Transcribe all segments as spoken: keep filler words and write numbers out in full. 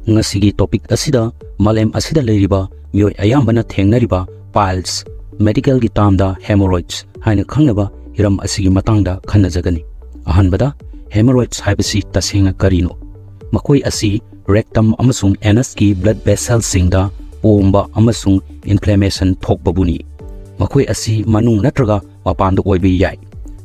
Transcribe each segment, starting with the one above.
ꯉꯁꯤꯒꯤ topic ꯑꯁꯤꯗ ꯃꯥꯂꯦꯝ ꯑꯁꯤꯗ ꯂꯩꯔꯤꯕ ꯃꯤꯑꯣꯏ ꯑꯌꯥꯝꯕꯅ ꯊꯦꯡꯅꯔꯤꯕ piles, medical ꯒꯤ term ꯗ hemorrhoids ꯍꯥꯏꯅ ꯈꯪꯅꯕ ꯍꯤꯔꯝ ꯑꯁꯤꯒꯤ ꯃꯇꯥꯡꯗ ꯈꯟꯅꯖꯒꯅꯤ꯫ ꯑꯍꯥꯟꯕꯗ, hemorrhoids ꯍꯥꯏꯕꯁꯤ ꯇꯁꯦꯡꯅ ꯀꯔꯤꯅꯣ? ꯃꯈꯣꯏ ꯑꯁꯤ rectum ꯑꯃꯁꯨꯡ anus ꯀꯤ blood vessel ꯁꯤꯡꯗ ꯄꯣꯝꯕ ꯑꯃꯁꯨꯡ inflammation ꯊꯣꯛꯄꯕꯨꯅꯤ꯫ ꯃꯈꯣꯏ ꯑꯁꯤ ꯃꯅꯨꯡ ꯅꯠꯇ꯭ꯔꯒ ꯃꯄꯥꯟꯗ ꯑꯣꯏꯕ ꯌꯥꯏ꯫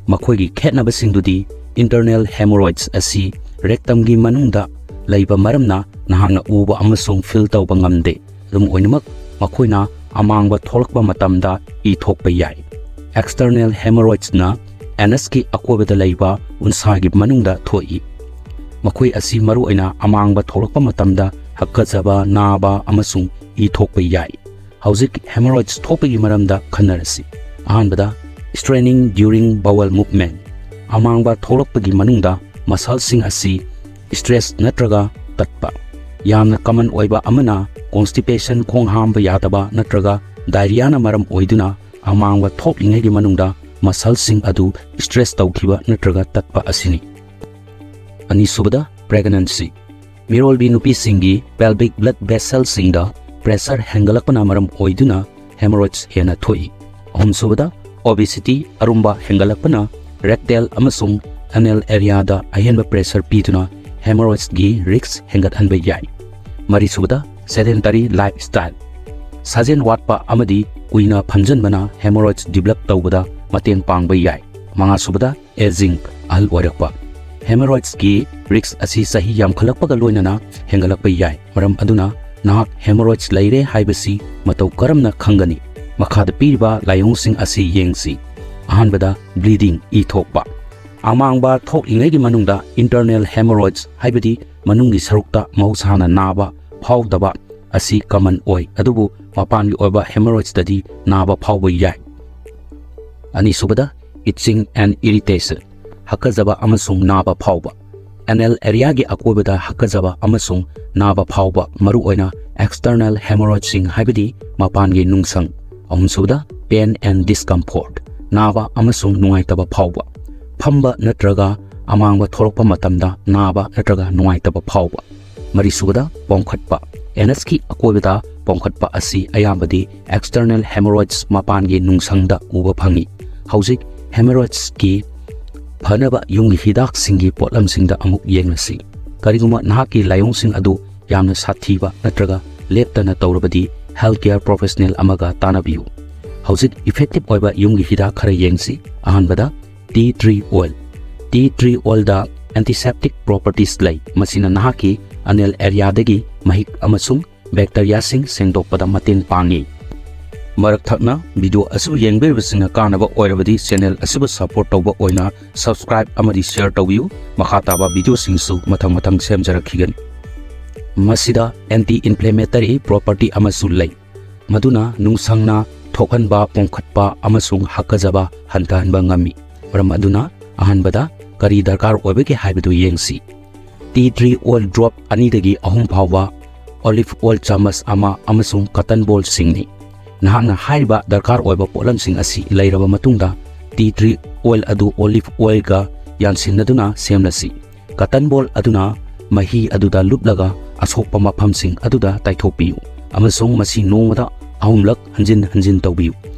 ꯃꯈꯣꯏꯒꯤ ꯈꯦꯠꯅꯕꯁꯤꯡꯗꯨꯗꯤ, internal hemorrhoids ꯑꯁꯤ rectum ꯒꯤ ꯃꯅꯨꯡꯗ ꯂꯩꯕ ꯃꯔꯝꯅ ꯅꯍꯥꯛꯅ ꯎꯕ ꯑꯃꯁꯨꯡ feel ꯇꯧꯕ ꯉꯝꯗꯦ꯫ ꯑꯗꯨꯝ ꯑꯣꯏꯅꯃꯛ, ꯃꯈꯣꯏꯅ ꯑꯃꯥꯡꯕ ꯊꯣꯛꯂꯛꯄ ꯃꯇꯝꯗ ꯏ ꯊꯣꯛꯄ ꯌꯥꯏ꯫ External hemorrhoids ꯅ anus ꯀꯤ ꯑꯀꯣꯏꯕꯗ ꯂꯩꯕ ꯎꯟꯁꯥꯒꯤ ꯃꯅꯨꯡꯗ ꯊꯣꯛꯏ꯫ ꯃꯈꯣꯏ ꯑꯁꯤ ꯃꯔꯨꯑꯣꯏꯅ ꯑꯃꯥꯡꯕ ꯊꯣꯛꯂꯛꯄ ꯃꯇꯝꯗ ꯍꯛꯀꯖꯕ, ꯅꯥꯕ ꯑꯃꯁꯨꯡ ꯏ ꯊꯣꯛꯄ ꯌꯥꯏ꯫ ꯍꯧꯖꯤꯛ hemorrhoids ꯊꯣꯛꯄꯒꯤ ꯃꯔꯝꯗ ꯈꯟꯅꯔꯁꯤ꯫ ꯑꯍꯥꯟꯕꯗ, straining during bowel movement꯫ ꯑꯃꯥꯡꯕ ꯊꯣꯛꯂꯛꯄꯒꯤ ꯃꯅꯨꯡꯗ muscle ꯁꯤꯡ ꯑꯁꯤ stress ꯅꯠꯇ꯭ꯔꯒ ꯇꯠꯄ꯫ ꯌꯥꯝꯅ common ꯑꯣꯏꯕ ꯑꯃꯅ constipation, ꯈꯣꯡ ꯍꯥꯝꯕ ꯌꯥꯗꯕ, ꯅꯠꯇ꯭ꯔꯒ diarrhea ꯅ ꯃꯔꯝ ꯑꯣꯏꯗꯨꯅ ꯑꯃꯥꯡꯕ ꯊꯣꯛꯂꯤꯉꯩꯒꯤ ꯃꯅꯨꯡꯗ muscle ꯁꯤꯡ ꯑꯗꯨ stress ꯇꯧꯈꯤꯕ ꯅꯠꯇ꯭ꯔꯒ ꯇꯠꯄ ꯑꯁꯤꯅꯤ꯫ ꯑꯅꯤꯁꯨꯕꯗ, pregnancy꯫ ꯃꯤꯔꯣꯜꯕꯤ ꯅꯨꯄꯤꯁꯤꯡꯒꯤ pelvic blood vessel ꯁꯤꯡꯗ pressure ꯍꯦꯟꯒꯠꯂꯛꯄꯅ ꯃꯔꯝ ꯑꯣꯏꯗꯨꯅ hemorrhoids ꯍꯦꯟꯅ ꯊꯣꯛꯏ꯫ ꯑꯍꯨꯝꯁꯨꯕꯗ, obesity, ꯑꯔꯨꯝꯕ ꯍꯦꯟꯒꯠꯂꯛꯄꯅ rectal ꯑꯃꯁꯨꯡ anal area ꯗ ꯑꯍꯦꯟꯕ pressure ꯄꯤꯗꯨꯅ hemorrhoids ꯀꯤ risk ꯍꯦꯟꯒꯠꯍꯟꯕ ꯌꯥꯏ꯫ ꯃꯔꯤꯁꯨꯕꯗ, sedentary lifestyle꯫ ꯁꯥꯖꯦꯜ ꯋꯥꯠꯄ ꯑꯃꯗꯤ ꯀꯨꯏꯅ ꯐꯝꯖꯟꯕꯅ hemorrhoids develop ꯇꯧꯕꯗ ꯃꯇꯦꯡ ꯄꯥꯡꯕ ꯌꯥꯏ꯫ ꯃꯉꯥꯁꯨꯕꯗ, aging, ꯑꯍꯜ ꯑꯣꯏꯔꯛꯄ꯫ Hemorrhoids ꯀꯤ risk ꯑꯁꯤ ꯆꯍꯤ ꯌꯥꯝꯈꯠꯂꯛꯄꯒ ꯂꯣꯏꯅꯅ ꯍꯦꯟꯒꯠꯂꯛꯄ ꯌꯥꯏ꯫ ꯃꯔꯝ ꯑꯗꯨꯅ ꯅꯍꯥꯛ hemorrhoids ꯂꯩꯔꯦ ꯍꯥꯏꯕꯁꯤ ꯃꯇꯧ ꯀꯔꯝꯅ ꯈꯪꯒꯅꯤ? ꯃꯈꯥꯗ ꯄꯤꯔꯤꯕ ꯂꯥꯏꯑꯣꯡꯁꯤꯡ ꯑꯁꯤ ꯌꯦꯡꯁꯤ꯫ ꯑꯍꯥꯟꯕꯗ, bleeding, ꯏ ꯊꯣꯛꯄ꯫ ꯑꯃꯥꯡꯕ ꯊꯣꯛꯂꯤꯉꯩꯒꯤ ꯃꯅꯨꯡꯗ internal hemorrhoids, ꯍꯥꯏꯕꯗꯤ ꯃꯅꯨꯡꯒꯤ ꯁꯔꯨꯛꯇ ꯃꯍꯧꯁꯥꯅ ꯅꯥꯕ ꯐꯥꯎꯗꯕ ꯑꯁꯤ common ꯑꯣꯏ, ꯑꯗꯨꯕꯨ ꯃꯄꯥꯟꯒꯤ ꯑꯣꯏꯕ hemorrhoids ꯇꯗꯤ ꯅꯥꯕ ꯐꯥꯎꯕ ꯌꯥꯏ꯫ ꯑꯅꯤꯁꯨꯕꯗ, itching and irritation, ꯍꯛꯀꯖꯕ ꯑꯃꯁꯨꯡ ꯅꯥꯕ ꯐꯥꯎꯕ꯫ Anal area ꯒꯤ ꯑꯀꯣꯏꯕꯗ ꯍꯛꯀꯖꯕ ꯑꯃꯁꯨꯡ ꯅꯥꯕ ꯐꯥꯎꯕ, ꯃꯔꯨꯑꯣꯏꯅ external hemorrhoids ꯁꯤꯡ, ꯍꯥꯏꯕꯗꯤ ꯃꯄꯥꯟꯒꯤ ꯅꯨꯡꯁꯪ꯫ ꯑꯍꯨꯝꯁꯨꯕꯗ, pain and discomfort, ꯅꯥꯕ ꯑꯃꯁꯨꯡ ꯅꯨꯡꯉꯥꯏꯇꯕ ꯐꯥꯎꯕ꯫ ꯐꯝꯕ ꯅꯠꯇ꯭ꯔꯒ ꯑꯃꯥꯡꯕ ꯊꯣꯛꯂꯛꯄ ꯃꯇꯝꯗ ꯅꯥꯕ ꯅꯠꯇ꯭ꯔꯒ ꯅꯨꯡꯉꯥꯏꯇꯕ ꯐꯥꯎꯕ꯫ ꯃꯔꯤꯁꯨꯕꯗ, ꯄꯣꯝꯈꯠꯄ꯫ ꯑꯦꯅꯁꯀꯤ ꯑꯀꯣꯏꯕꯗ ꯄꯣꯝꯈꯠꯄ ꯑꯁꯤ ꯑꯌꯥꯝꯕꯗꯤ external hemorrhoids, ꯃꯄꯥꯟꯒꯤ ꯅꯨꯡꯁꯪꯗ ꯎꯕ ꯐꯪꯏ꯫ ꯍꯧꯖꯤꯛ hemorrhoidsꯀꯤ ꯐꯅꯕ ꯌꯨꯝꯒꯤ ꯍꯤꯗꯥꯛꯁꯤꯡꯒꯤ ꯄꯣꯠꯂꯝꯁꯤꯡꯗ ꯑꯃꯨꯛ ꯌꯦꯡꯂꯁꯤ꯫ ꯀꯔꯤꯒꯨꯝꯕ ꯅꯍꯥꯛꯀꯤ ꯂꯥꯏꯑꯣꯡꯁꯤꯡ ꯑꯗꯨ ꯌꯥꯝꯅ ꯁꯥꯊꯤꯕ ꯅꯠꯇ꯭ꯔꯒ ꯂꯦꯞꯇꯅ ꯇꯧꯔꯕꯗꯤ, health care professional ꯑꯃꯒ ꯇꯥꯟꯅꯕꯤꯌꯨ꯫ ꯍꯧꯖꯤꯛ effective ꯑꯣꯏꯕ ꯌꯨꯝꯒꯤ ꯍꯤꯗꯥꯛ ꯈꯔ ꯌꯦꯡꯁꯤ꯫ ꯑꯍꯥꯟꯕꯗ, tea tree oil꯫ Tea tree oilꯗ antiseptic properties ꯂꯩ꯫ ꯃꯁꯤꯅ ꯅꯍꯥꯛꯀꯤ anal areaꯗꯒꯤ ꯃꯍꯤꯛ ꯑꯃꯁꯨꯡ bacteriaꯁꯤꯡ ꯁꯦꯡꯗꯣꯛꯄꯗ ꯃꯇꯦꯡ ꯄꯥꯡꯏ꯫ ꯃꯔꯛ ꯊꯠꯅ video ꯑꯁꯤ ꯌꯦꯡꯕꯤꯔꯤꯕꯁꯤꯡꯅ ꯀꯥꯟꯅꯕ ꯑꯣꯏꯔꯕꯗꯤ, channel ꯑꯁꯤꯕꯨ support ꯇꯧꯕ ꯑꯣꯏꯅ subscribe ꯑꯃꯗꯤ share ꯇꯧꯕꯤꯌꯨ꯫ ꯃꯈꯥ ꯇꯥꯕ videoꯁꯤꯡꯁꯨ ꯃꯊꯪ ꯃꯊꯪ ꯁꯦꯝꯖꯔꯛꯈꯤꯒꯅꯤ꯫ ꯃꯁꯤꯗ anti inflammatory property ꯑꯃꯁꯨ ꯂꯩ, ꯃꯗꯨꯅ ꯅꯨꯡꯁꯪꯅ ꯊꯣꯛꯍꯟꯕ, ꯄꯣꯝꯈꯠꯄ ꯑꯃꯁꯨꯡ ꯍꯥꯀꯠꯖꯕ ꯍꯟꯊꯍꯟꯕ ꯉꯝꯃꯤ꯫ ꯃꯔꯝ ꯑꯗꯨꯅ, ꯑꯍꯥꯟꯕꯗ ꯀꯔꯤ ꯗꯔꯀꯥꯔ ꯑꯣꯏꯕꯒꯦ ꯍꯥꯏꯕꯗꯨ ꯌꯦꯡꯁꯤ꯫ Tea tree oil drop ꯑꯅꯤꯗꯒꯤ ꯑꯍꯨꯝ ꯐꯥꯎꯕ, olive oil ꯆꯥꯃꯁ ꯑꯃ ꯑꯃꯁꯨꯡ cotton ballꯁꯤꯡꯅꯤ꯫ ꯅꯍꯥꯛꯅ ꯍꯥꯏꯔꯤꯕ ꯗꯔꯀꯥꯔ ꯑꯣꯏꯕ ꯄꯣꯠꯂꯝꯁꯤꯡ ꯑꯁꯤ ꯂꯩꯔꯕ ꯃꯇꯨꯡꯗ, tea tree oil ꯑꯗꯨ olive oilꯒ ꯌꯥꯟꯁꯤꯟꯅꯗꯨꯅ ꯁꯦꯝꯂꯁꯤ꯫ Cotton ball ꯑꯗꯨꯅ ꯃꯍꯤ ꯑꯗꯨꯗ ꯂꯨꯞꯂꯒ ꯑꯁꯣꯛꯄ ꯃꯐꯝꯁꯤꯡ ꯑꯗꯨꯗ ꯇꯩꯊꯣꯛꯄꯤꯌꯨ, ꯑꯃꯁꯨꯡ ꯃꯁꯤ ꯅꯣꯡꯃꯗ ꯑꯍꯨꯝꯂꯛ ꯍꯟꯖꯤꯟ ꯍꯟꯖꯤꯟ ꯇꯧꯕꯤꯌꯨ꯫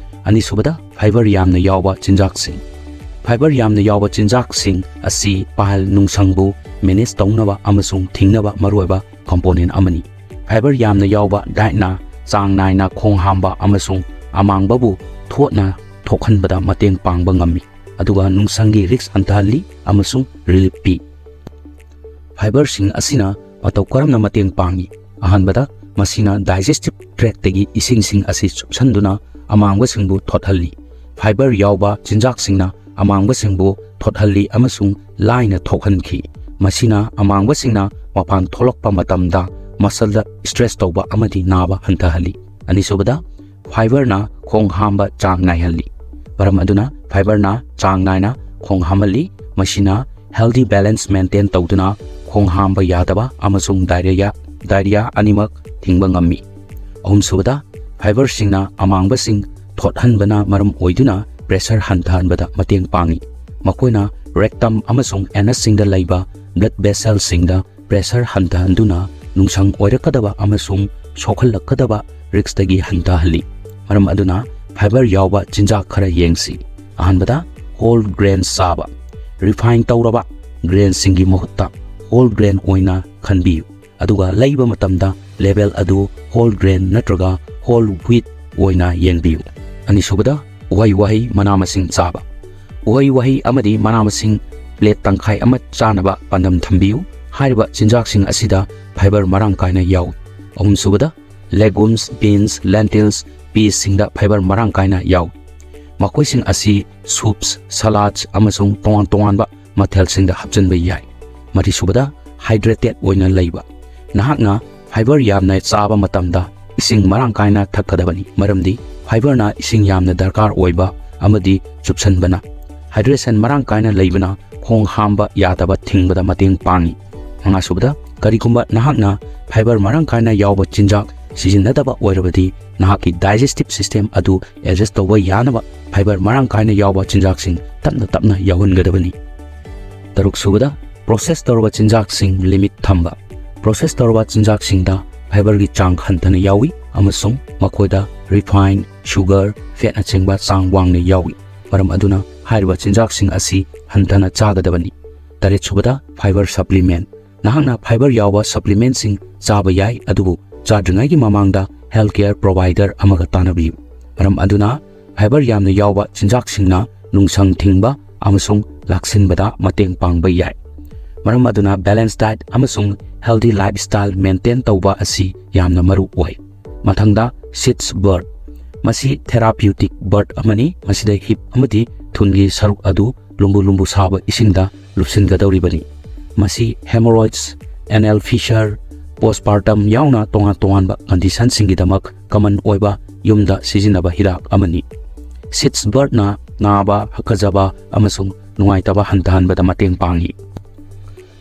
ꯑꯅꯤꯁꯨꯕꯗ, fiber ꯌꯥꯝꯅ ꯌꯥꯎꯕ ꯆꯤꯟꯖꯥꯛꯁꯤꯡ꯫ Fiber ꯌꯥꯝꯅ ꯌꯥꯎꯕ ꯆꯤꯟꯖꯥꯛꯁꯤꯡ ꯑꯁꯤ pile ꯅꯨꯡꯁꯪꯕꯨ manage ꯇꯧꯅꯕ ꯑꯃꯁꯨꯡ ꯊꯤꯡꯅꯕ ꯃꯔꯨꯑꯣꯏꯕ component ꯑꯃꯅꯤ꯫ Fiber ꯌꯥꯝꯅ ꯌꯥꯎꯕ dietꯅ ꯆꯥꯡ ꯅꯥꯏꯅ ꯈꯣꯡ ꯍꯥꯝꯕ ꯑꯃꯁꯨꯡ ꯑꯃꯥꯡꯕꯕꯨ ꯊꯣꯠꯅ ꯊꯣꯛꯍꯟꯕꯗ ꯃꯇꯦꯡ ꯄꯥꯡꯕ ꯉꯝꯃꯤ, ꯑꯗꯨꯒ ꯅꯨꯡꯁꯪꯒꯤ risk ꯍꯟꯊꯍꯜꯂꯤ ꯑꯃꯁꯨꯡ relief ꯄꯤ꯫ Fiberꯁꯤꯡ ꯑꯁꯤꯅ ꯃꯇꯧ ꯀꯔꯝꯅ ꯃꯇꯦꯡ ꯄꯥꯡꯏ? ꯑꯍꯥꯟꯕꯗ, ꯃꯁꯤꯅ digestive tractꯇꯒꯤ ꯏꯁꯤꯡꯁꯤꯡ ꯑꯁꯤ ꯆꯨꯞꯁꯤꯟꯗꯨꯅ ꯑꯃꯥꯡꯕꯁꯤꯡꯕꯨ ꯊꯣꯠꯍꯜꯂꯤ꯫ Fiber ꯌꯥꯎꯕ ꯆꯤꯟꯖꯥꯛꯁꯤꯡꯅ ꯑꯃꯥꯡꯕꯁꯤꯡꯕꯨ ꯊꯣꯠꯍꯜꯂꯤ ꯑꯃꯁꯨꯡ ꯂꯥꯏꯅ ꯊꯣꯛꯍꯟꯈꯤ꯫ ꯃꯁꯤꯅ ꯑꯃꯥꯡꯕꯁꯤꯡꯅ ꯃꯄꯥꯟ ꯊꯣꯛꯂꯛꯄ ꯃꯇꯝꯗ muscleꯗ stress ꯇꯧꯕ ꯑꯃꯗꯤ ꯅꯥꯕ ꯍꯟꯊꯍꯜꯂꯤ꯫ ꯑꯅꯤꯁꯨꯕꯗ, fiberꯅ ꯈꯣꯡ ꯍꯥꯝꯕ ꯆꯥꯡ ꯅꯥꯏꯍꯜꯂꯤ꯫ ꯃꯔꯝ ꯑꯗꯨꯅ, fiberꯅ ꯆꯥꯡ ꯅꯥꯏꯅ ꯈꯣꯡ ꯍꯥꯝꯍꯜꯂꯤ꯫ ꯃꯁꯤꯅ healthy balance maintain ꯇꯧꯗꯨꯅ ꯈꯣꯡ ꯍꯥꯝꯕ ꯌꯥꯗꯕ ꯑꯃꯁꯨꯡ diarrhea, diarrhea ꯑꯅꯤꯃꯛ ꯊꯤꯡꯕ ꯉꯝꯃꯤ꯫ ꯑꯍꯨꯝꯁꯨꯕꯗ, fiberꯁꯤꯡꯅ ꯑꯃꯥꯡꯕꯁꯤꯡ ꯊꯣꯠꯍꯟꯕꯅ ꯃꯔꯝ ꯑꯣꯏꯗꯨꯅ pressure ꯍꯟꯊꯍꯟꯕꯗ ꯃꯇꯦꯡ ꯄꯥꯡꯏ꯫ ꯃꯈꯣꯏꯅ rectum ꯑꯃꯁꯨꯡ anusꯁꯤꯡꯗ ꯂꯩꯕ blood vesselꯁꯤꯡꯗ pressure ꯍꯟꯊꯍꯟꯗꯨꯅ ꯅꯨꯡꯁꯪ ꯑꯣꯏꯔꯛꯀꯗꯕ ꯑꯃꯁꯨꯡ ꯁꯣꯛꯍꯜꯂꯛꯀꯗꯕ riskꯇꯒꯤ ꯍꯟꯊꯍꯜꯂꯤ꯫ ꯃꯔꯝ ꯑꯗꯨꯅ fiber ꯌꯥꯎꯕ ꯆꯤꯟꯖꯥꯛ ꯈꯔ ꯌꯦꯡꯁꯤ꯫ ꯑꯍꯥꯟꯕꯗ, whole grain ꯆꯥꯕ꯫ Refine ꯇꯧꯔꯕ grainꯁꯤꯡꯒꯤ ꯃꯍꯨꯠꯇ whole grain ꯑꯣꯏꯅ ꯈꯟꯕꯤꯌꯨ, ꯑꯗꯨꯒ ꯂꯩꯕ ꯃꯇꯝꯗ label ꯑꯗꯨ whole grain ꯅꯠꯇ꯭ꯔꯒ whole wheat ꯑꯣꯏꯅ ꯌꯦꯡꯕꯤꯌꯨ꯫ ꯑꯅꯤꯁꯨꯕꯗ, ꯎꯍꯩ ꯋꯥꯍꯩ, ꯃꯅꯥ ꯃꯁꯤꯡ ꯆꯥꯕ꯫ ꯎꯍꯩ ꯋꯥꯍꯩ ꯑꯃꯗꯤ ꯃꯅꯥ ꯃꯁꯤꯡ plate ꯇꯪꯈꯥꯏ ꯑꯃ ꯆꯥꯅꯕ ꯄꯥꯟꯗꯝ ꯊꯝꯕꯤꯌꯨ꯫ ꯍꯥꯏꯔꯤꯕ ꯆꯤꯟꯖꯥꯛꯁꯤꯡ ꯑꯁꯤꯗ fiber ꯃꯔꯥꯡ ꯀꯥꯏꯅ ꯌꯥꯎꯏ꯫ ꯑꯍꯨꯝꯁꯨꯕꯗ, legumes, beans, lentils, peasꯁꯤꯡꯗ fiber ꯃꯔꯥꯡ ꯀꯥꯏꯅ ꯌꯥꯎꯏ꯫ ꯃꯈꯣꯏꯁꯤꯡ ꯑꯁꯤ soups, salads ꯑꯃꯁꯨꯡ ꯇꯣꯉꯥꯟ ꯇꯣꯉꯥꯟꯕ ꯃꯊꯦꯜꯁꯤꯡꯗ ꯍꯥꯞꯆꯤꯟꯕ ꯌꯥꯏ꯫ ꯃꯔꯤꯁꯨꯕꯗ, hydrated ꯑꯣꯏꯅ ꯂꯩꯕ꯫ ꯅꯍꯥꯛꯅ fiber ꯌꯥꯝꯅ ꯆꯥꯕ ꯃꯇꯝꯗ ꯏꯁꯤꯡ ꯃꯔꯥꯡ ꯀꯥꯏꯅ ꯊꯛꯀꯗꯕꯅꯤ, ꯃꯔꯝꯗꯤ fiberꯅ ꯏꯁꯤꯡ ꯌꯥꯝꯅ ꯗꯔꯀꯥꯔ ꯑꯣꯏꯕ ꯑꯃꯗꯤ ꯆꯨꯞꯁꯤꯟꯕꯅ hydration ꯃꯔꯥꯡ ꯀꯥꯏꯅ ꯂꯩꯕꯅ ꯈꯣꯡ ꯍꯥꯝꯕ ꯌꯥꯗꯕ ꯊꯤꯡꯕꯗ ꯃꯇꯦꯡ ꯄꯥꯡꯏ꯫ ꯃꯉꯥꯁꯨꯕꯗ, ꯀꯔꯤꯒꯨꯝꯕ ꯅꯍꯥꯛꯅ fiber ꯃꯔꯥꯡ ꯀꯥꯏꯅ ꯌꯥꯎꯕ ꯆꯤꯟꯖꯥꯛ ꯁꯤꯖꯤꯟꯅꯗꯕ ꯑꯣꯏꯔꯕꯗꯤ, ꯅꯍꯥꯛꯀꯤ digestive system ꯑꯗꯨ adjust ꯇꯧꯕ ꯌꯥꯅꯕ fiber ꯃꯔꯥꯡ ꯀꯥꯏꯅ ꯌꯥꯎꯕ ꯆꯤꯟꯖꯥꯛꯁꯤꯡ ꯇꯞꯅ ꯇꯞꯅ ꯌꯥꯎꯍꯟꯒꯗꯕꯅꯤ꯫ ꯇꯔꯨꯛꯁꯨꯕꯗ, process ꯇꯧꯔꯕ ꯆꯤꯟꯖꯥꯛꯁꯤꯡ limit ꯊꯝꯕ꯫ Process ꯇꯧꯔꯕ ꯆꯤꯟꯖꯥꯛꯁꯤꯡꯗ fiberꯒꯤ ꯆꯥꯡ ꯍꯟꯊꯅ ꯌꯥꯎꯏ ꯑꯃꯁꯨꯡ ꯃꯈꯣꯏꯗ refine, sugar, fatꯅꯆꯤꯡꯕ ꯆꯥꯡ ꯋꯥꯡꯅ ꯌꯥꯎꯏ꯫ ꯃꯔꯝ ꯑꯗꯨꯅ ꯍꯥꯏꯔꯤꯕ ꯆꯤꯟꯖꯥꯛꯁꯤꯡ ꯑꯁꯤ ꯍꯟꯊꯅ ꯆꯥꯒꯗꯕꯅꯤ꯫ ꯇꯔꯦꯠꯁꯨꯕꯗ, fiber supplement꯫ ꯅꯍꯥꯛꯅ fiber ꯌꯥꯎꯕ supplementꯁꯤꯡ ꯆꯥꯕ ꯌꯥꯏ, ꯑꯗꯨꯕꯨ ꯆꯥꯗ꯭ꯔꯤꯉꯩꯒꯤ ꯃꯃꯥꯡꯗ healthcare provider ꯑꯃꯒ ꯇꯥꯟꯅꯕꯤꯌꯨ꯫ ꯃꯔꯝ ꯑꯗꯨꯅ fiber ꯌꯥꯝꯅ ꯌꯥꯎꯕ ꯆꯤꯟꯖꯥꯛꯁꯤꯡꯅ ꯅꯨꯡꯁꯪ ꯊꯤꯡꯕ ꯑꯃꯁꯨꯡ ꯂꯥꯛꯁꯤꯟꯕꯗ ꯃꯇꯦꯡ ꯄꯥꯡꯕ ꯌꯥꯏ꯫ ꯃꯔꯝ ꯑꯗꯨꯅ balance diet ꯑꯃꯁꯨꯡ healthy lifestyle maintain ꯇꯧꯕ ꯑꯁꯤ ꯌꯥꯝꯅ ꯃꯔꯨ ꯑꯣꯏ꯫ ꯃꯊꯪꯗ, seeds bath꯫ ꯃꯁꯤ therapeutic bath ꯑꯃꯅꯤ꯫ ꯃꯁꯤꯗ ꯍꯤꯞ ꯑꯃꯗꯤ ꯊꯨꯟꯒꯤ ꯁꯔꯨꯛ ꯑꯗꯨ ꯂꯨꯝꯕꯨ ꯂꯨꯝꯕꯨ ꯁꯥꯕ ꯏꯁꯤꯡꯗ ꯂꯨꯞꯁꯤꯟꯒꯗꯧꯔꯤꯕꯅꯤ꯫ ꯃꯁꯤ hemorrhoids, anal fissure, postpartum ꯌꯥꯎꯅ ꯇꯣꯉꯥꯟ ꯇꯣꯉꯥꯟꯕ conditionꯁꯤꯡꯒꯤꯗꯃꯛ common ꯑꯣꯏꯕ ꯌꯨꯝꯗ ꯁꯤꯖꯤꯟꯅꯕ ꯍꯤꯗꯥꯛ ꯑꯃꯅꯤ꯫ Seeds bathꯅ ꯅꯥꯕ, ꯍꯥꯀꯠꯆꯕ ꯑꯃꯁꯨꯡ ꯅꯨꯡꯉꯥꯏꯇꯕ ꯍꯟꯊꯍꯟꯕꯗ ꯃꯇꯦꯡ ꯄꯥꯡꯏ꯫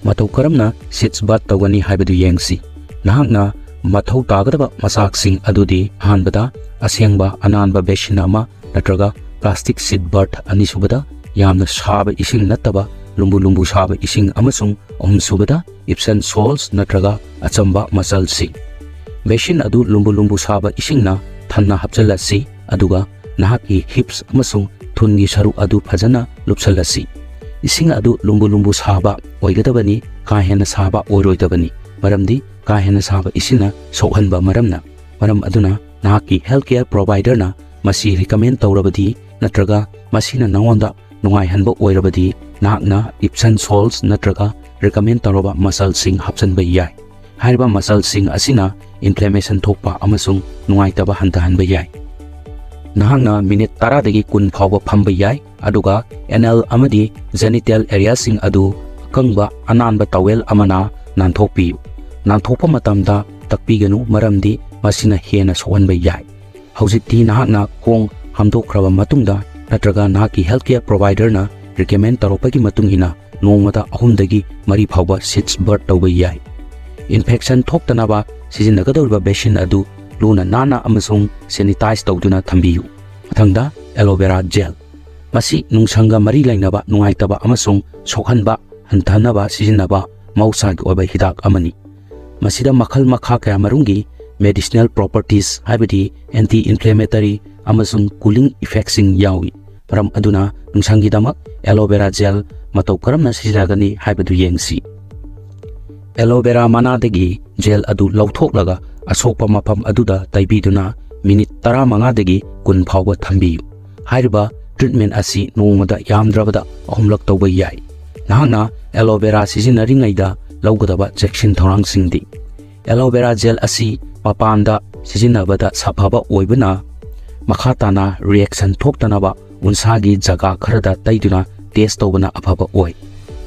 ꯃꯇꯧ ꯀꯔꯝꯅ seeds bath ꯇꯧꯒꯅꯤ ꯍꯥꯏꯕꯗꯨ ꯌꯦꯡꯁꯤ꯫ ꯅꯍꯥꯛꯅ ꯃꯊꯧ ꯇꯥꯒꯗꯕ ꯃꯆꯥꯛꯁꯤꯡ ꯑꯗꯨꯗꯤ, ꯑꯍꯥꯟꯕꯗ, ꯑꯁꯦꯡꯕ ꯑꯅꯥꯟꯕ basin ꯑꯃ ꯅꯠꯇ꯭ꯔꯒ plastic seed bath, ꯑꯅꯤꯁꯨꯕꯗ, ꯌꯥꯝꯅ ꯁꯥꯕ ꯏꯁꯤꯡ ꯅꯠꯇꯕ ꯂꯨꯝꯕꯨ ꯂꯨꯝꯕꯨ ꯁꯥꯕ ꯏꯁꯤꯡ ꯑꯃꯁꯨꯡ ꯑꯍꯨꯝꯁꯨꯕꯗ Epsom salts ꯅꯠꯇ꯭ꯔꯒ ꯑꯆꯝꯕ ꯃꯆꯜꯁꯤꯡ꯫ Basin ꯑꯗꯨ ꯂꯨꯝꯕꯨ ꯂꯨꯝꯕꯨ ꯁꯥꯕ ꯏꯁꯤꯡꯅ ꯊꯟꯅ ꯍꯥꯞꯆꯤꯜꯂꯁꯤ, ꯑꯗꯨꯒ ꯅꯍꯥꯛꯀꯤ hips ꯑꯃꯁꯨꯡ ꯊꯨꯟꯒꯤ ꯁꯔꯨꯛ ꯑꯗꯨ ꯐꯖꯅ ꯂꯨꯞꯁꯤꯜꯂꯁꯤ꯫ ꯏꯁꯤꯡ ꯑꯗꯨ ꯂꯨꯝꯕꯨ ꯂꯨꯝꯕꯨ ꯁꯥꯕ ꯑꯣꯏꯒꯗꯕꯅꯤ, ꯀꯥ ꯍꯦꯟꯅ ꯁꯥꯕ ꯑꯣꯏꯔꯣꯏꯗꯕꯅꯤ, ꯃꯔꯝꯗꯤ ꯀꯥ ꯍꯦꯟꯅ ꯁꯥꯕ ꯏꯁꯤꯡꯅ ꯁꯣꯛꯍꯟꯕ ꯃꯔꯝꯅ꯫ ꯃꯔꯝ ꯑꯗꯨꯅ ꯅꯍꯥꯛꯀꯤ healthcare providerꯅ ꯃꯁꯤ recommend ꯇꯧꯔꯕꯗꯤ ꯅꯠꯇ꯭ꯔꯒ ꯃꯁꯤꯅ ꯅꯉꯣꯟꯗ ꯅꯨꯡꯉꯥꯏꯍꯟꯕ ꯑꯣꯏꯔꯕꯗꯤ, ꯅꯍꯥꯛꯅ Epsom salts ꯅꯠꯇ꯭ꯔꯒ recommend ꯇꯧꯔꯕ ꯃꯆꯜꯁꯤꯡ ꯍꯥꯞꯆꯤꯟꯕ ꯌꯥꯏ꯫ ꯍꯥꯏꯔꯤꯕ ꯃꯆꯜꯁꯤꯡ ꯑꯁꯤꯅ inflammation ꯊꯣꯛꯄ ꯑꯃꯁꯨꯡ ꯅꯨꯡꯉꯥꯏꯇꯕ ꯍꯟꯊꯍꯟꯕ ꯌꯥꯏ꯫ ꯅꯍꯥꯛꯅ ꯃꯤꯅꯤꯠ ꯇꯔꯥꯗꯒꯤ ꯀꯨꯟ ꯐꯥꯎꯕ ꯐꯝꯕ ꯌꯥꯏ, ꯑꯗꯨꯒ anal ꯑꯃꯗꯤ genital areaꯁꯤꯡ ꯑꯗꯨ ꯑꯀꯪꯕ ꯑꯅꯥꯟꯕ towel ꯑꯃꯅ ꯅꯥꯟꯊꯣꯛꯄꯤꯌꯨ꯫ ꯅꯥꯟꯊꯣꯛꯄ ꯃꯇꯝꯗ ꯇꯛꯄꯤꯒꯅꯨ, ꯃꯔꯝꯗꯤ ꯃꯁꯤꯅ ꯍꯦꯟꯅ ꯁꯣꯛꯍꯟꯕ ꯌꯥꯏ꯫ ꯍꯧꯖꯤꯛꯇꯤ ꯅꯍꯥꯛꯅ ꯈꯣꯡ ꯍꯥꯝꯗꯣꯛꯈ꯭ꯔꯕ ꯃꯇꯨꯡꯗ ꯅꯠꯇ꯭ꯔꯒ ꯅꯍꯥꯛꯀꯤ healthcare providerꯅ recommend ꯇꯧꯔꯛꯄꯒꯤ ꯃꯇꯨꯡ ꯏꯟꯅ ꯅꯣꯡꯃꯗ ꯑꯍꯨꯝꯗꯒꯤ ꯃꯔꯤ ꯐꯥꯎꯕ sitz bath ꯇꯧꯕ ꯌꯥꯏ꯫ Infection ꯊꯣꯛꯇꯅꯕ ꯁꯤꯖꯤꯟꯅꯒꯗꯧꯔꯤꯕ basin ꯑꯗꯨ ꯂꯨꯅ ꯅꯥꯟꯅ ꯑꯃꯁꯨꯡ sanitize ꯇꯧꯗꯨꯅ ꯊꯝꯕꯤꯌꯨ꯫ ꯃꯊꯪꯗ, aloe vera gel꯫ ꯃꯁꯤ ꯅꯨꯡꯁꯪꯒ ꯃꯔꯤ ꯂꯩꯅꯕ ꯅꯨꯡꯉꯥꯏꯇꯕ ꯑꯃꯁꯨꯡ ꯁꯣꯛꯍꯟꯕ ꯍꯟꯊꯅꯕ ꯁꯤꯖꯤꯟꯅꯕ ꯃꯍꯧꯁꯥꯒꯤ ꯑꯣꯏꯕ ꯍꯤꯗꯥꯛ ꯑꯃꯅꯤ꯫ ꯃꯁꯤꯗ ꯃꯈꯜ ꯃꯈꯥ ꯀꯌꯥꯃꯔꯨꯝꯒꯤ medicinal properties, ꯍꯥꯏꯕꯗꯤ anti-inflammatory ꯑꯃꯁꯨꯡ cooling effectꯁꯤꯡ ꯌꯥꯎꯏ꯫ ꯃꯔꯝ ꯑꯗꯨꯅ ꯅꯨꯡꯁꯪꯒꯤꯗꯃꯛ aloe vera gel ꯃꯇꯧ ꯀꯔꯝꯅ ꯁꯤꯖꯤꯟꯅꯒꯅꯤ ꯍꯥꯏꯕꯗꯨ ꯌꯦꯡꯁꯤ꯫ Aloe vera ꯃꯅꯥꯗꯒꯤ gel ꯑꯗꯨ ꯂꯧꯊꯣꯛꯂꯒ ꯑꯁꯣꯛꯄ ꯃꯐꯝ ꯑꯗꯨꯗ ꯇꯩꯕꯤꯗꯨꯅ ꯃꯤꯅꯤꯠ ꯇꯔꯥꯃꯉꯥꯗꯒꯤ ꯀꯨꯟ ꯐꯥꯎꯕ ꯊꯝꯕꯤꯌꯨ꯫ ꯍꯥꯏꯔꯤꯕ treatment ꯑꯁꯤ ꯅꯣꯡꯃꯗ ꯌꯥꯝꯗ꯭ꯔꯕꯗ ꯑꯍꯨꯝꯂꯛ ꯇꯧꯕ ꯌꯥꯏ꯫ ꯅꯍꯥꯛꯅ aloe vera ꯁꯤꯖꯤꯟꯅꯔꯤꯉꯩꯗ ꯂꯧꯒꯗꯕ ꯆꯦꯛꯁꯤꯟ ꯊꯧꯔꯥꯡꯁꯤꯡꯗꯤ: Aloe vera gel ꯑꯁꯤ ꯃꯄꯥꯟꯗ ꯁꯤꯖꯤꯟꯅꯕꯗ ꯁꯥꯐꯕ ꯑꯣꯏꯕꯅ, ꯃꯈꯥ ꯇꯥꯅ reaction ꯊꯣꯛꯇꯅꯕ ꯎꯟꯁꯥꯒꯤ ꯖꯒꯥ ꯈꯔꯗ ꯇꯩꯗꯨꯅ test ꯇꯧꯕꯅ ꯑꯐꯕ ꯑꯣꯏ꯫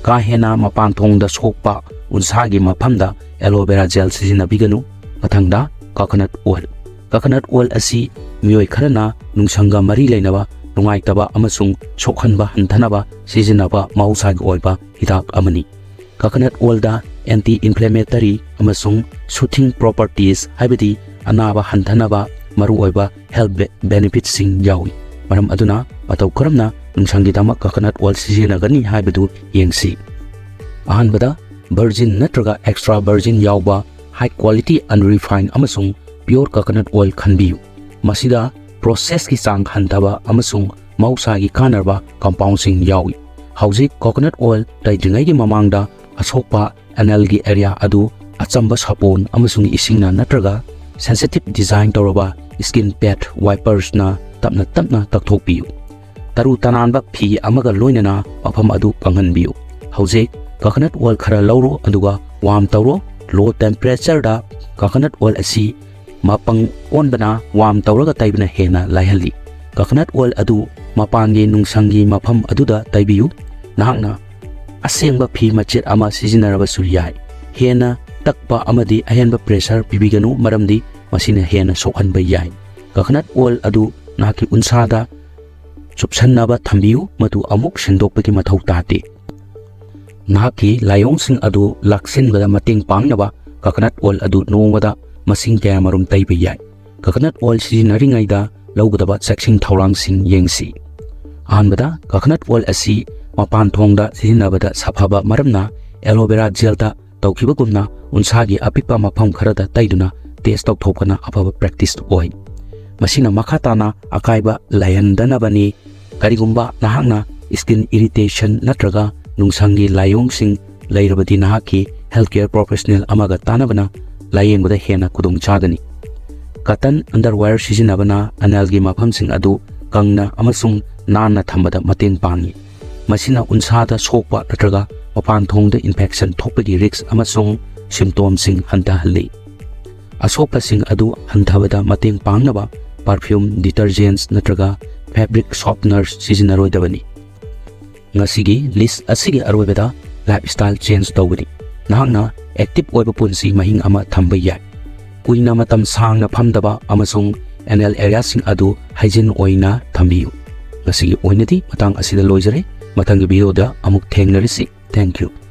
ꯀꯥ ꯍꯦꯟꯅ ꯃꯄꯥꯟ ꯊꯣꯡꯗ ꯁꯣꯛꯄ ꯎꯟꯁꯥꯒꯤ ꯃꯐꯝꯗ aloe vera gel ꯁꯤꯖꯤꯟꯅꯕꯤꯒꯅꯨ꯫ ꯃꯊꯪꯗ, coconut oil꯫ Coconut oil ꯑꯁꯤ ꯃꯤꯑꯣꯏ ꯈꯔꯅ ꯅꯨꯡꯁꯪꯒ ꯃꯔꯤ ꯂꯩꯅꯕ ꯅꯨꯡꯉꯥꯏꯇꯕ ꯑꯃꯁꯨꯡ ꯁꯣꯛꯍꯟꯕ ꯍꯟꯊꯅꯕ ꯁꯤꯖꯤꯟꯅꯕ ꯃꯍꯧꯁꯥꯒꯤ ꯑꯣꯏꯕ ꯍꯤꯗꯥꯛ ꯑꯃꯅꯤ꯫ Coconut oilꯗ anti-inflammatory ꯑꯃꯁꯨꯡ soothing properties, ꯍꯥꯏꯕꯗꯤ ꯑꯅꯥꯕ ꯍꯟꯊꯅꯕ ꯃꯔꯨꯑꯣꯏꯕ health be-, benefitsꯁꯤꯡ ꯌꯥꯎꯏ꯫ ꯃꯔꯝ ꯑꯗꯨꯅ ꯃꯇꯧ ꯀꯔꯝꯅ ꯅꯨꯡꯁꯪꯒꯤꯗꯃꯛ coconut oil ꯁꯤꯖꯤꯟꯅꯒꯅꯤ ꯍꯥꯏꯕꯗꯨ ꯌꯦꯡꯁꯤ꯫ ꯑꯍꯥꯟꯕꯗ, virgin ꯅꯠꯇ꯭ꯔꯒ extra virgin ꯌꯥꯎꯕ high quality unrefined ꯑꯃꯁꯨꯡ pure coconut oil ꯈꯟꯕꯤꯌꯨ꯫ ꯃꯁꯤꯗ processꯀꯤ ꯆꯥꯡ ꯍꯟꯊꯕ ꯑꯃꯁꯨꯡ ꯃꯍꯧꯁꯥꯒꯤ ꯀꯥꯟꯅꯔꯕ compoundꯁꯤꯡ ꯌꯥꯎꯏ꯫ ꯍꯧꯖꯤꯛ coconut oil ꯇꯩꯗ꯭ꯔꯤꯉꯩꯒꯤ ꯃꯃꯥꯡꯗ ꯑꯁꯣꯛꯄ analꯒꯤ area ꯑꯗꯨ ꯑꯆꯝꯕ ꯁꯥꯄꯣꯟ ꯑꯃꯁꯨꯡ ꯏꯁꯤꯡꯅ ꯅꯠꯇ꯭ꯔꯒ sensitive design ꯇꯧꯔꯕ skin pad wipersꯅ ꯇꯞꯅ ꯇꯞꯅ ꯇꯛꯊꯣꯛꯄꯤꯌꯨ꯫ ꯇꯔꯨ ꯇꯅꯥꯟꯕ ꯐꯤ ꯑꯃꯒ ꯂꯣꯏꯅꯅ ꯃꯐꯝ ꯑꯗꯨ ꯀꯪꯍꯟꯕꯤꯌꯨ꯫ ꯍꯧꯖꯤꯛ coconut oil ꯈꯔ ꯂꯧꯔꯣ, ꯑꯗꯨꯒ warm ꯇꯧꯔꯣ꯫ Low temperatureꯗ coconut oil ꯑꯁꯤ ꯃꯄꯪ ꯑꯣꯟꯕꯅ warm ꯇꯧꯔꯒ ꯇꯩꯕꯅ ꯍꯦꯟꯅ ꯂꯥꯏꯍꯜꯂꯤ꯫ Coconut oil ꯑꯗꯨ ꯃꯄꯥꯟꯒꯤ ꯅꯨꯡꯁꯪꯒꯤ ꯃꯐꯝ ꯑꯗꯨꯗ ꯇꯩꯕꯤꯌꯨ꯫ ꯅꯍꯥꯛꯅ ꯑꯁꯦꯡꯕ ꯐꯤ ꯃꯆꯦꯠ ꯑꯃ ꯁꯤꯖꯤꯟꯅꯔꯕꯁꯨ ꯌꯥꯏ꯫ ꯍꯦꯟꯅ ꯇꯛꯄ ꯑꯃꯗꯤ ꯑꯍꯦꯟꯕ pressure ꯄꯤꯕꯤꯒꯅꯨ, ꯃꯔꯝꯗꯤ ꯃꯁꯤꯅ ꯍꯦꯟꯅ ꯁꯣꯛꯍꯟꯕ ꯌꯥꯏ꯫ Coconut oil ꯑꯗꯨ ꯅꯍꯥꯛꯀꯤ ꯎꯟꯁꯥꯗ ꯆꯨꯞꯁꯟꯅꯕ ꯊꯝꯕꯤꯌꯨ, ꯃꯗꯨ ꯑꯃꯨꯛ ꯁꯦꯡꯗꯣꯛꯄꯒꯤ ꯃꯊꯧ ꯇꯥꯗꯦ꯫ ꯅꯍꯥꯛꯀꯤ ꯂꯥꯏꯑꯣꯡꯁꯤꯡ ꯑꯗꯨ ꯂꯥꯛꯁꯤꯟꯕꯗ ꯃꯇꯦꯡ ꯄꯥꯡꯅꯕ coconut oil ꯑꯗꯨ ꯅꯣꯡꯃꯗ ꯃꯁꯤꯡ ꯀꯌꯥꯃꯔꯨꯝ ꯇꯩꯕ ꯌꯥꯏ꯫ Coconut oil ꯁꯤꯖꯤꯟꯅꯔꯤꯉꯩꯗ ꯂꯧꯒꯗꯕ ꯆꯦꯛꯁꯤꯟ ꯊꯧꯔꯥꯡꯁꯤꯡ ꯌꯦꯡꯁꯤ꯫ ꯑꯍꯥꯟꯕꯗ, coconut oil ꯑꯁꯤ ꯃꯄꯥꯟ ꯊꯣꯡꯗ ꯁꯤꯖꯤꯟꯅꯕꯗ ꯁꯥꯐꯕ ꯃꯔꯝꯅ aloe vera gelꯗ ꯇꯧꯈꯤꯕꯒꯨꯝꯅ ꯎꯟꯁꯥꯒꯤ ꯑꯄꯤꯛꯄ ꯃꯐꯝ ꯈꯔꯗ ꯇꯩꯗꯨꯅ test ꯇꯧꯊꯣꯛꯄꯅ ꯑꯐꯕ practice ꯑꯣꯏ꯫ ꯃꯁꯤꯅ ꯃꯈꯥ ꯇꯥꯅ ꯑꯀꯥꯏꯕ ꯂꯩꯍꯟꯗꯅꯕꯅꯤ꯫ ꯀꯔꯤꯒꯨꯝꯕ ꯅꯍꯥꯛꯅ skin irritation ꯅꯠꯇ꯭ꯔꯒ ꯅꯨꯡꯁꯪꯒꯤ ꯂꯥꯏꯑꯣꯡꯁꯤꯡ ꯂꯩꯔꯕꯗꯤ, ꯅꯍꯥꯛꯀꯤ healthcare professional ꯑꯃꯒ ꯇꯥꯟꯅꯕꯅ ꯂꯥꯌꯦꯡꯕꯗ ꯍꯦꯟꯅ ꯈꯨꯗꯣꯡ ꯆꯥꯒꯅꯤ꯫ Cotton underwear ꯁꯤꯖꯤꯟꯅꯕꯅ analꯒꯤ ꯃꯐꯝꯁꯤꯡ ꯑꯗꯨ ꯀꯪꯅ ꯑꯃꯁꯨꯡ ꯅꯥꯟꯅ ꯊꯝꯕꯗ ꯃꯇꯦꯡ ꯄꯥꯡꯏ꯫ ꯃꯁꯤꯅ ꯎꯟꯁꯥꯗ ꯁꯣꯛꯄ ꯅꯠꯇ꯭ꯔꯒ ꯃꯄꯥꯟ ꯊꯣꯡꯗ infection ꯊꯣꯛꯄꯒꯤ risk ꯑꯃꯁꯨꯡ symptomꯁꯤꯡ ꯍꯟꯊꯍꯜꯂꯤ꯫ ꯑꯁꯣꯛꯄꯁꯤꯡ ꯑꯗꯨ ꯍꯟꯊꯕꯗ ꯃꯇꯦꯡ ꯄꯥꯡꯅꯕ perfume, detergents ꯅꯠꯇ꯭ꯔꯒ fabric softeners ꯁꯤꯖꯤꯟꯅꯔꯣꯏꯗꯕꯅꯤ꯫ ꯉꯁꯤꯒꯤ list ꯑꯁꯤꯒꯤ ꯑꯔꯣꯏꯕꯗ lifestyle change ꯇꯧꯒꯅꯤ꯫ ꯅꯍꯥꯛꯅ active ꯑꯣꯏꯕ ꯄꯨꯟꯁꯤ ꯃꯍꯤꯡ ꯑꯃ ꯊꯝꯕ ꯌꯥꯏ꯫ ꯀꯨꯏꯅ ꯃꯇꯝ ꯁꯥꯡꯅ ꯐꯝꯗꯕ ꯑꯃꯁꯨꯡ anal areaꯁꯤꯡ ꯑꯗꯨ hygiene ꯑꯣꯏꯅ ꯊꯝꯕꯤꯌꯨ꯫ ꯉꯁꯤꯒꯤ ꯑꯣꯏꯅꯗꯤ ꯃꯇꯥꯡ ꯑꯁꯤꯗ ꯂꯣꯏꯖꯔꯦ꯫ ꯃꯊꯪꯒꯤ videoꯗ ꯑꯃꯨꯛ ꯊꯦꯡꯅꯔꯁꯤ꯫ Thank you꯫